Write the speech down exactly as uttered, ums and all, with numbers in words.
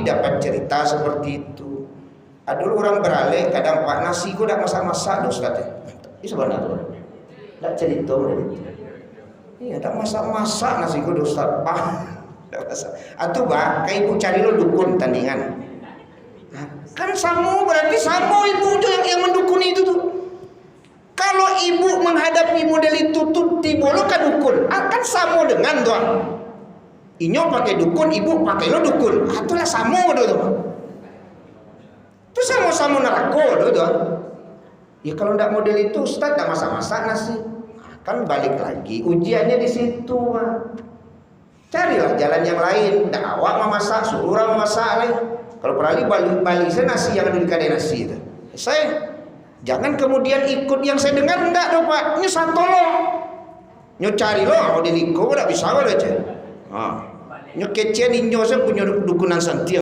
dapat cerita seperti itu. Ado urang baralek, kadang, "Pak, nasi ko dak masak-masak doh, Ustaz, eh." Itu sabana tu. Dak cerita dari itu. Iya, dak masak-masak nasi ko doh, Ustaz. Ah, dak masak. Atu, bah, ka ibu cari lo dukun tandingan. Nah, kan samo, berarti samo ibu tu yang, yang mendukuni itu tu. Kalau ibu menghadapi model itu tu, tibo lo ka dukun. Ah, kan samo dengan tu, ah. Inyo pakai dukun, ibu pakai lo dukun. Ah, itulah samo tu, tu. Tu samo-samo narako tu, tu. Ya, kalau ndak model itu, Ustaz, ndak masak-masak nasi. Nah, kan balik lagi, ujiannya di situ, Pak. Carilah jalan yang lain. Ndak awak mamasak, suruh urang mamasak lai. Kalau parali, bali, bali saja nasi yang ado di kadai nasi tu. Selesai. Jangan kemudian ikut yang saya dengar, ndak doh, Pak. Nyo sato lo. Nyo cari lo, model iko ndak bisa lo, ceh. Ha. Nyo kecekan inyo saja punyo du-, dukunan santiang.